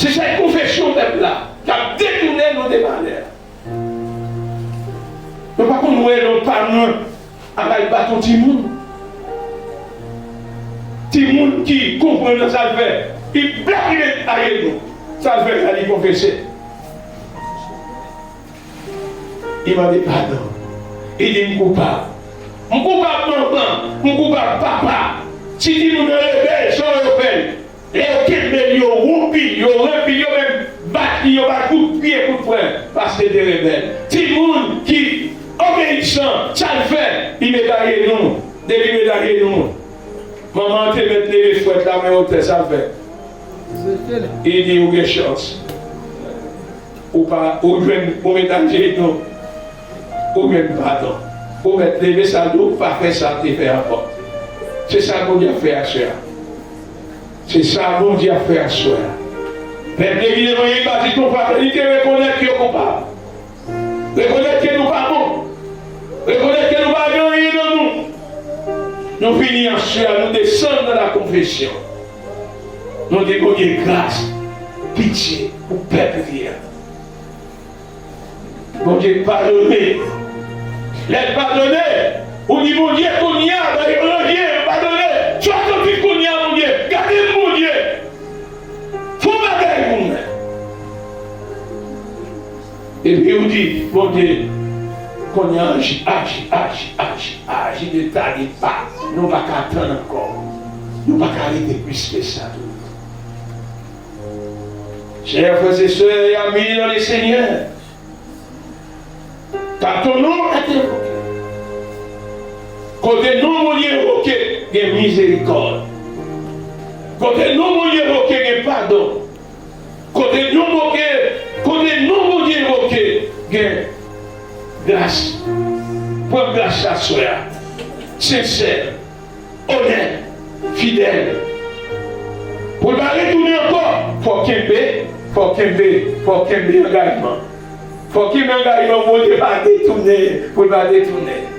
Se sèl konfesyon pèp la k ap detounen nou de malè. Nou pa konn wè non pa nou ap al bat yon timoun. Timoun ki konprann nan sa l fè, li blak li met ajenou. Sa l fè la, li konfese. Li mande padon. Li di, "M koupab. M koupab manman. M koupab papa." Si timoun nan rebèl, sa yo fè l. Lè yo kenbe l, yo woupi l, yo ranpi l, yo menm bat li, yo ba l kout pye, kout pwen, paske l te rebèl. Timoun ki obeyisan, sa l fè? Li met ajenou. Depi l met ajenou, manman an te mèt leve fwèt la, men otè, sa l fè? Li di, "Ou gen chans." Ou pa, ou jwenn, ou met ajenou, ou jwenn padon. Ou mèt leve sa l di w pa fè sa l te fè ankò. Se sa Bondye ap fè aswè a. Se sa Bondye ap fè aswè a. Pèp legliz evanjelik batiste konfratènite rekonèt yo koupab. Rekonèt ke nou pa bon. Rekonèt ke nou pa gen anyen nan nou. Nou vini aswè a, nou desann nan la konfesyon. Nou di Bondye gras, pitye pou pèp li a. Bondye padone. Lè l padone, ou di Bondye kounye a, ba yo lanje, padone. Swa tanpri kounye a, Bondye, gade m, Bondye. Fè yon bagay pou mwen. Epi ou di, Bondye, kounye a aji, aji, aji, aji, aji, ne tarde pas. Nou pa ka tann ankò. Nou pa ka rete plis ke sa tou. Chers frères et sœurs et amis dans le Seigneur, car ton nom est invoqué. Kote non Bondye evoke, gen mizerikòd. Kote non Bondye evoke, gen padon. Kote non Bondye, kote non Bondye evoke, gen gras. Pran gras aswè a. Sensè. Onèt, fidèl. Pou l pa retounen ankò, fò w kenbe, fò w kenbe, fò w kenbe angajman. Fò w kenbe angajman pou Bondye pa detounen, pou l pa detounen.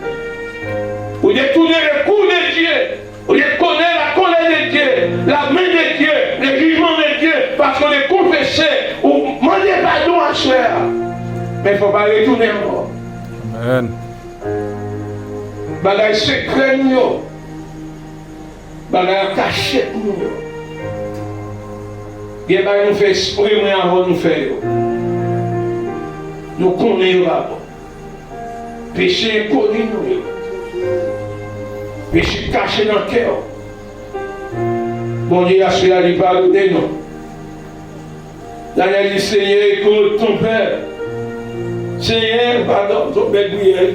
Ou detounen le kou de Dye, ou dekonnen la colère de Dieu, la main de Dieu, le jugement de Dieu, paske w te konfese, ou mande padon aswè a. Men fò w pa retounen ankò. Amèn. Bagay sekrè nou yo, bagay an kachet nou yo. Gen bagay nou fè espre, men avan nou fè yo. Nou konnen yo pa bon. Peche enkoni nou yo. Peche kache nan kè w. Bondye aswè a li padone nou. Daniel di, Seigneur, écoute ton peuple. Senyè, padon, ton pèp priyè.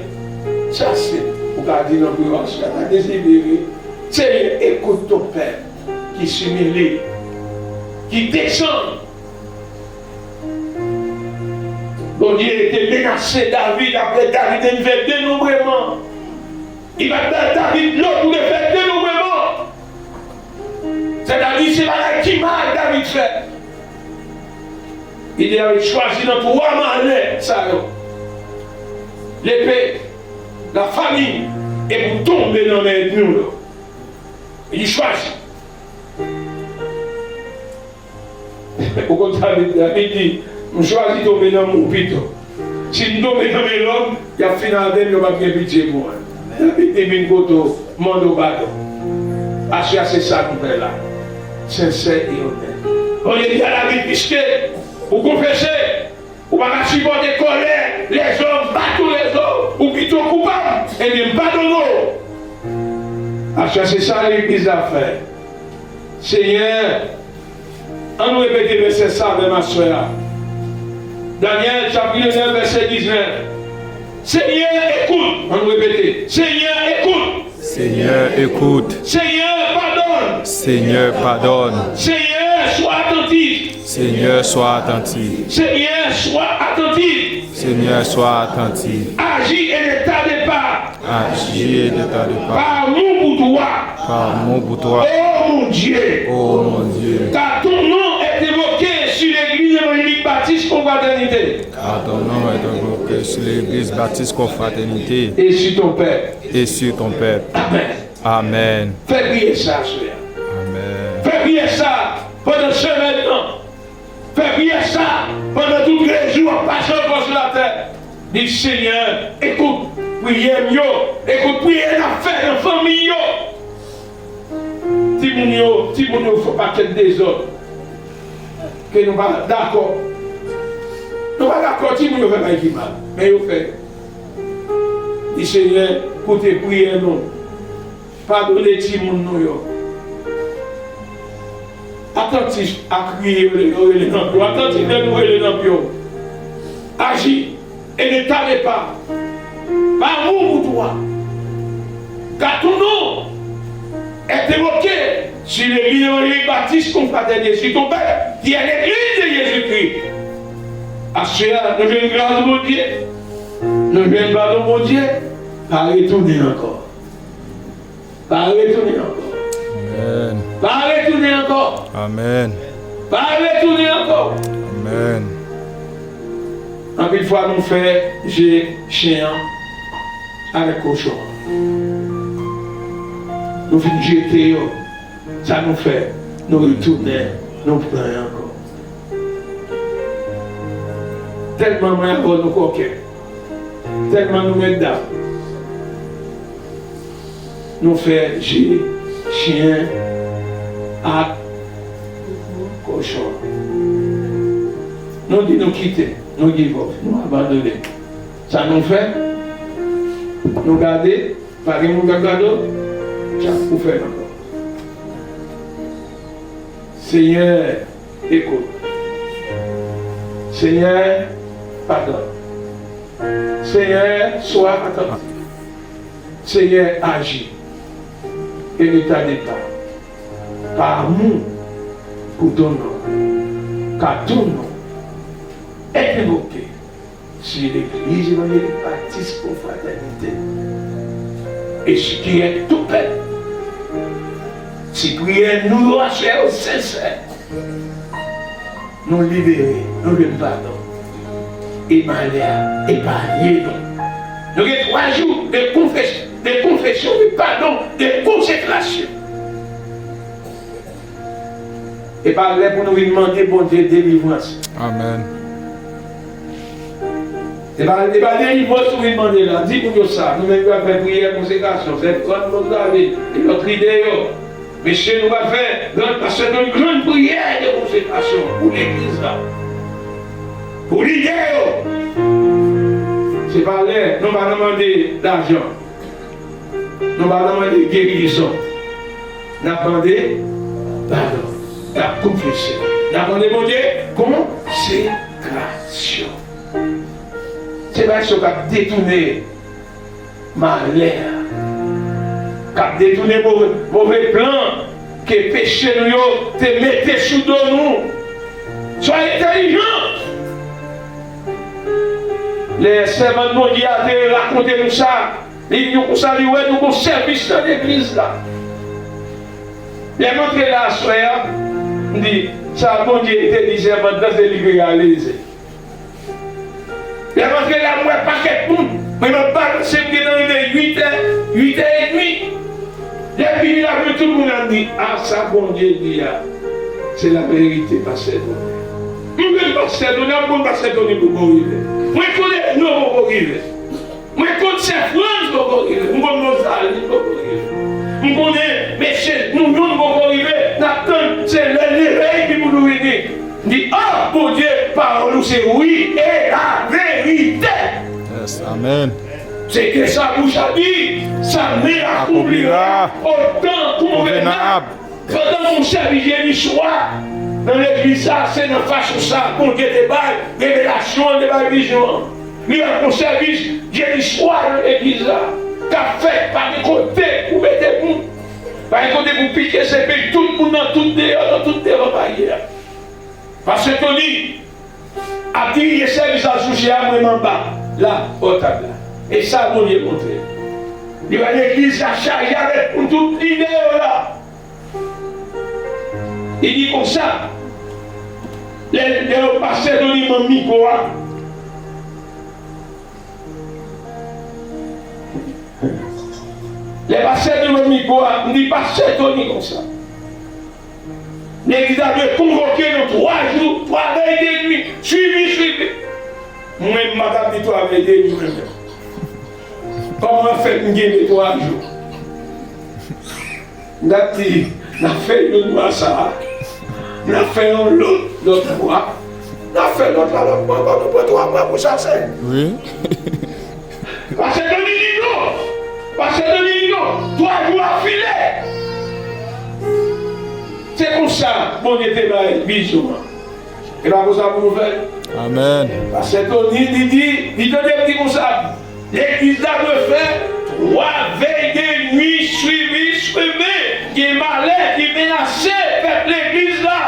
Sa se, ou ka di nan priwa, sa ka desidere. Senyè, écoute ton peuple qui s'humilie, qui descend. Bondye te menase David apre David te fè denonbreman. Li pa t bay David lòd pou te fè denonbreman. Sètadi, se bagay ki mal David fè. Li te chwazi nan twa malè sa yo. Lepe, lafami, e pou tonbe nan men ènmi w yo. Li chwazi. Ou konn sa Bib la di, m chwazi tonbe nan mou pito. Si m tonbe nan men lòm, y ap fin avè m, yo p ap gen pitye pou mwen. David te vin kote w, mande w padon. Aswè a se sa nou fè la. Sensè e onèt. Bondye di a David, piske ou konfese, ou pa ka sipòte kòlè lèzòm, bato lèzòm, ou pito koupab, ebyen m padone w. Aswè a se sa legliz la fè. Senyè, ann nou repete vèsè sa avè m aswè a. Danyèl chapit nèf, vèsè diznèf. Seigneur, écoute. Ann nou repete. Seigneur, écoute. Seigneur, écoute. Seigneur, pardonne. Seigneur, pardonne. Seigneur, sois attentif. Seigneur, sois attentif. Seigneur, sois attentif. Seigneur, sois attentif. Agis et ne tarde pas. Agis et ne tarde pas. Par amour pour toi. Par amour pour toi. Oh mon Dieu. Oh mon Dieu. Car ton nom est évoqué sur l'église évangélique baptiste confraternité. Car ton nom est évoqué sur l'église baptiste confraternité. Et sur ton peuple. Et sur ton peuple. Amen. Amen. Fè priyè sa aswè a. Amen. Fè priyè sa pandan semèn nan. Fè priyè sa pandan tout lejou w ap pase ankò sou latè. Di, Senyè, ekout priyè m yo, ekout priyè n ap fè nan fanmi yo. Timoun yo, timoun yo fè pakèt dezòd. Ke nou pa dakò. Nou pa dakò, timoun yo fè bagay ki mal. Men yo fè. Di, Senyè, koute priyè nou. Padone timoun nou yo. Atantif a kriye yo, yo rele nan pye w. Atantif lè nou rele nan pye w. Aji et ne tarde pas. Par amour pour toi. Car ton nom est évoqué sur l'église évangélique baptiste confraternité, sur ton peuple, qui est l'église de Jésus-Christ. Aswè a, nou jwenn gras Bondye. Nou jwenn padon Bondye. Pa retounen ankò. Pa retounen ankò. Amèn. Pa retounen ankò. Amèn. Pa retounen ankò. Amèn. Anpil fwa nou fè je chen an avèk kochon an. Nou fin jete yo. Sa nou fè? Nou retounen, nou pran ankò. Tèlman mwen avè w nou kòkè. Tèlman nou mèt dam. Nou fè je chen ak kochon. Nou di nou kite, nou give up, nou abandone. Sa nou fè? Nou gade, pa gen moun k ap gade w, tchak pou fè l ankò. Senyè, écoute. Senyè, padone. Senyè, sois attentif. Senyè, agis. Et ne tarde pas. Par amour pour ton nom, car ton nom est invoqué sur l'église évangélique baptiste confraternité, et sur qui est tout peuple. Si priyè nou yo aswè yo sensè, nou libere, nou jwenn padon. E malè a epanye nou. Nou gen twa jou de konfes-, de konfesyon, de padon, de konsekrasyon. E pa lè pou nou vin mande Bondye delivrans. Amèn. E pa, e pa delivrans nou vin mande la. Di moun yo sa. Nou menm ki ap fè priyè konsekrasyon, fè gran lòt lave, e lòt lide yo. Mesye, nou pral fè gran, pastè, yon gran priyè de konsekrasyon pou legliz la. Pou lidè yo. Se pa lè nou pa nan mande lajan. Nou pa nan mande gerizon. N ap mande padon. N ap konfese. N ap mande Bondye konsekrasyon. Se bagay sa k ap detounen malè a, k ap detounen move, move plan ke peche nou yo te mete sou do nou. Swa entèlijan. Lè sèvant Bondye a te rakonte nou sa, li di nou konsa, li wè nou gon sèvis nan legliz la. Lè m antre la aswè a, m di, sa Bondye te di sèvant lan, se li k reyalize. Lè m antre la, m wè pakèt moun. Mwen, m ap balanse, m te nan rive uit è, uit è edmi. Lè m vini la, m wè tout moun ap di, a, sa Bondye di a, se laverite, pastè Tony. M konn pastè Tony, m konn pastè Tony poko rive. Mwen konnen non poko rive. Mwen konn sè Frans poko rive. M konn Rosalie poko rive. M konnen mesye nou youn poko rive. N ap tann se lè l leve epi pou nou vini. M di, a, Bondye, pawòl ou se wi e laverite. Yes, amèn. Se ke sa bouch la di, sa men akonplira otan konvenab. Pandan nou sèvi jedi swa nan legliz sa, se nan fason sa Bondye te bay revelasyon an, te bay vizyon an. Li rann yon sèvis jedi swa nan legliz la k ap fèt, pa gen kote pou mete moun. Pa gen kote pou pike, se pil tout moun nan tout deyò, nan tout devan baryè a. Pastè Tony ap dirije sèvis la sou chè a, mwen m anba la, bò tab la. E sa Bondye montre. Li wè legliz la chaje avèk moun tout lide yo la. Li di konsa, lè, lè yo pase Tony ban m mikwo a, lè pase Tony ban m mikwo a, m di pase Tony konsa. Legliz la dwe konvoke nou twa jou, twa vèy de nwi, swivi, swivi. Mwen, m pa t ap di twa vèy de nwi, mwen menm. Kòman fè m gen de twa jou? M t ap di, n ap fè youn mwa sa a, n ap fè yon lòt, lòt mwa, n ap fè lòt la, lòt mwa, ankò nou pran twa mwa pou sa, sè. Wi. Pastè Tony di non. Pastè Tony di non. Twa jou ap file. Se konsa Bondye te bay vizyon an. E pa konsa pou nou fè? Amèn. Pastè Tony, li di, li tande m di konsa, legliz la dwe fè twa vèy de nwi swivi, swivi. Gen malè ki menase pèp legliz la.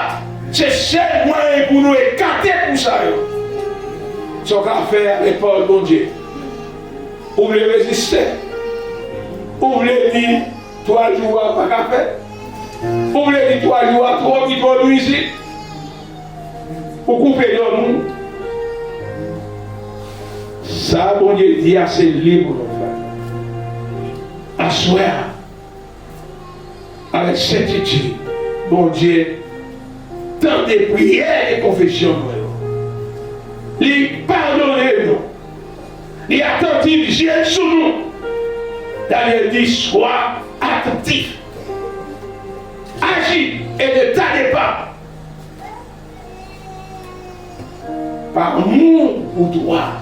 Se sèl mwayen pou nou ekate kou sa yo. Sa w ka fè avèk pawòl Bondye. Ou vle reziste? Ou vle di twa jou a pa ka fèt? Ou vle di twa jou a twò, li twò nwizib? Ou koupe dòmi? Sa Bondye di a, se li pou nou fè. Aswè a, avèk sentitid, Bondye tande priyè e konfesyon nou yo. Li padone nou. Li atantif, je l sou nou. Danyèl di, swa atantif. Aji e ne tade pa. Par amour pour toi,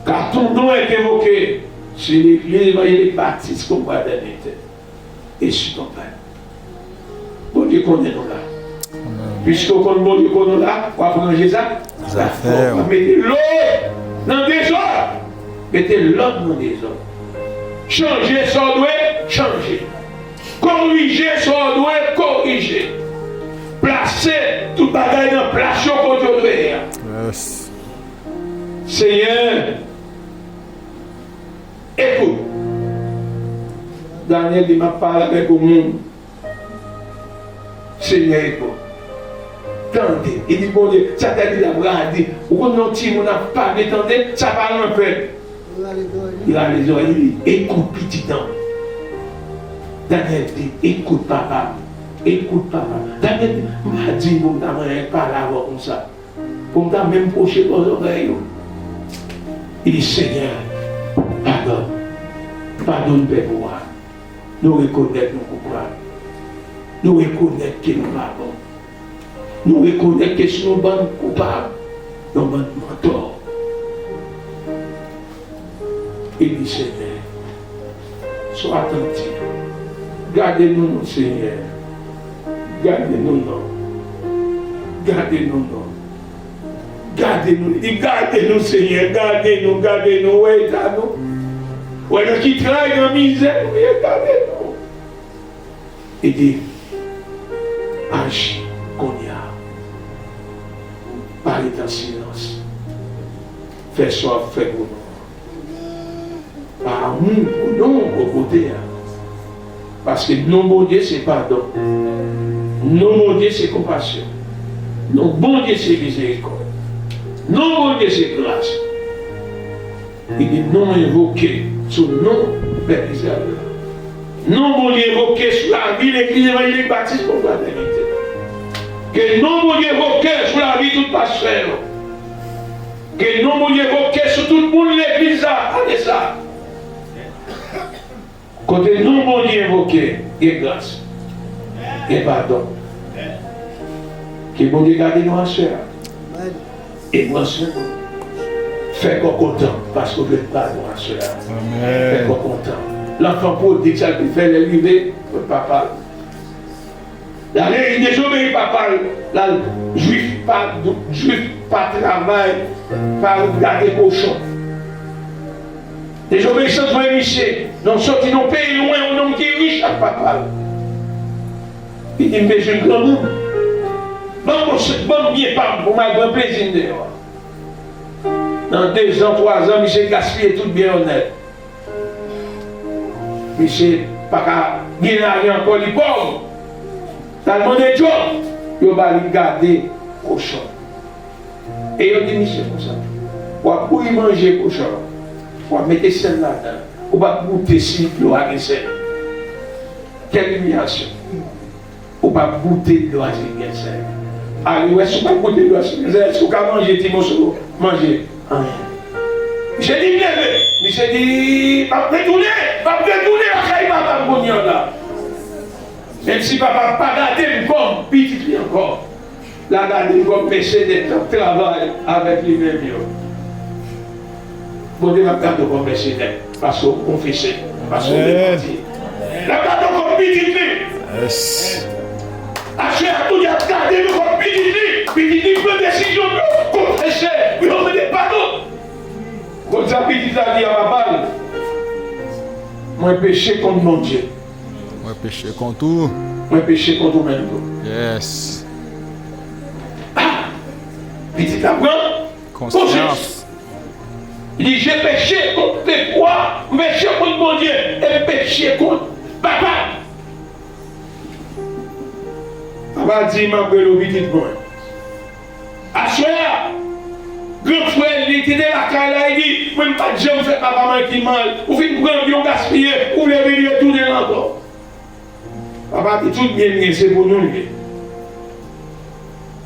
car ton nom est invoqué sur l'église évangélique baptiste Kòkwa Dènye Tè et sur ton peuple. Bondye konnen nou la. Amèn. Piske w konn Bondye konnen w la, w ap ranje sa. Zafè w. W ap mete lòd nan dezòd. Mete lòd nan dezòd. Chanje sa w dwe chanje. Korije sa w dwe korije. Plase tout bagay nan plas yo kote yo dwe ye a. Yes. Senyè, écoute. Danyèl di, m ap pale avèk yon moun. Senyè, écoute. Tande. Li di Bondye, sa tèt li ap radi. Ou konn yon timoun ap pale, tande, sa pa nan fè. Li rale zòrèy li, écoute, pitit an. Danyèl di, écoute, papa. Écoute, papa. Danyèl di, m pa di pou m ta manyen pale avè w konsa. Pou m ta menm pwoche bò zòrèy ou. Li di, Senyè, padone. Padone pèp ou a. Nou rekonèt nou koupab. Nou rekonèt ke nou pa bon. Nou rekonèt ke si nou bann koupab, nou bann mantò. E di, Senyè, swa atantif. Gade nou non, Senyè. Gade nou non. Gade nou non. Gade nou. Li di, gade nou, Senyè. Gade nou, gade nou. Wè eta nou. Wè nan ki tray, nan mizè nou ye, gade nou. Li di, aji kounye a. Pa ret an silans. Fè sa w ap fè pou nou. Pa amou pou non w bò kote a. Paske non Bondye se padon. Non Bondye se konpasyon. Non Bondye se mizerikòd. Non Bondye se gras. Li di non envoke sou non pèp Izrayèl la. Non Bondye envoke sou lavi legliz evanjelik batis konfratènite. Ke non Bondye envoke sou lavi tout pastè yo. Ke non Bondye envoke sou tout moun legliz la. Gade sa. Kote non Bondye envoke, gen gras, gen padon. Ke Bondye gade nou aswè a. E pran swen nou. Fè kò kontan, paske w jwenn padon aswè a. Amèn. Fè kò kontan. Lanfan pwodig, sa l te fè lè l rive kot papa l. L ale, li dezobeyi papa l, l al Jwif pa, Jwif pa travay, pa gade kochon. Dezobeyisans voye misye nan soti nan peyi lwen, yon nonm ki rich ak papa l. Li di, m bezwen granmoun. Ban m, ban m byen pa m pou m al pran plezi m deyò a. Nan dezan, twazan, misye gaspiye tout byen yo nèt. Misye pa ka gen lajan ankò, li pòv. L al mande djòb, yo ba li gade kochon. E yo di misye konsa, w ap bouyi manje kochon an, w ap mete sèl ladan, ou p ap goute si dlo a gen sèl. Kèl imiyasyon! Ou p ap goute dlo a si l gen sèl. Ale wè si w p ap goute dlo a si l gen sèl, èske w ka manje ti moso manje? Anyen. Misye di, m leve. Misye di, m ap retounen, m ap retounen lakay papa m kounye a la. Menm si papa pa gade m kòm pitit li ankò, l a gade m kòm mèsenè k ap travay avèk li menm yo. Bondye p ap gade w kòm mèsenè, paske w konfese, paske w repanti. L ap gade w kòm pitit li. Aswè a, Bondye ap gade nou kòm pitit li. Pitit li pran desizyon pou yo konfese, pou yo mande padon. Konn sa pitit la di a papa l, mwen peche kont Bondye. Mwen peche kont ou. Mwen peche kont ou menm tou. Yes. Ah! Pitit la pran konsyans. Li di, j'ai péché contre tes rois, m peche kont Bondye, e m peche kont papa. Papa di, m ap rele w pitit mwen. Aswè a, gran frè l, li te de lakay la, li di, mwen m pa t janm fè papa m anyen ki mal, ou fin pran byen w gaspiye, ou vle vin retounen l ankò. Papa di, tout byen m gen, se pou nou l ye.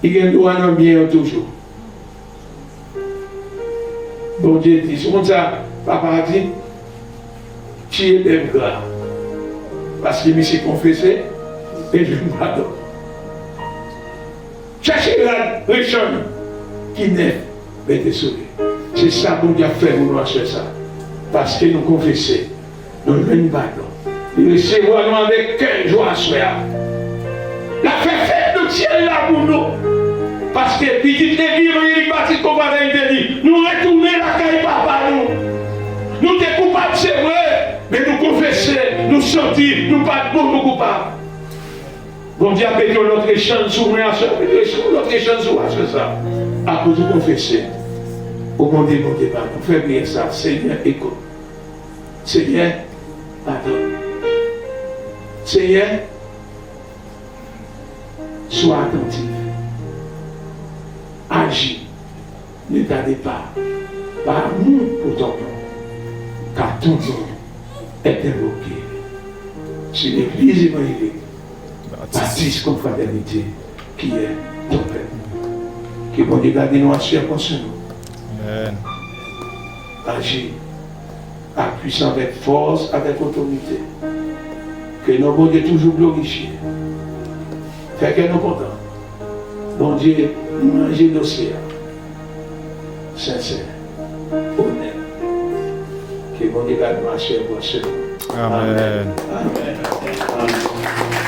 Li gen dwa nan byen yo toujou. Bondye di, sou konn sa, papa a di, tiye bèf gra, paske misye konfese, e jwenn padon. Chèche rad rechann ki nèf, mete sou li. Se sa Bondye ap fè pou nou aswè sa. Paske nou konfese, nou jwenn padon. Li resevwa nou avèk kè jwa aswè a. L ap fè fèt nan syèl la pou nou. Paske pitit legliz evanjelik batis konfratènite di, nou retounen lakay papa nou. Nou te koupab, se vre, men nou konfese, nou santi nou pa t bon, nou koupab. Bondye ap mete yon lòt echanj sou mwen aswè, ap mete yon lòt echanj sou ou aswè sa. Akoz ou konfese. O Bondye, Bondye, padon. Fè priyè sa, Senyè, ekout. Senyè, padon. Senyè, swa atantif. Aji. Ne tarde pas, par amour pour ton nom, car ton nom est invoqué sur l'église évangélique baptiste confraternité qui est ton peuple. Ke Bondye gade nou aswè konsa nou. Amen. Aji. Ak pwisans, avèk fòs, avèk otorite. Ke non Bondye toujou glorifye. Fè kè nou kontan. Bondye, nou ranje dosye a. Sensè, onèt. Ke Bondye gade machè pran chemen. Amèn. Amèn. Amèn.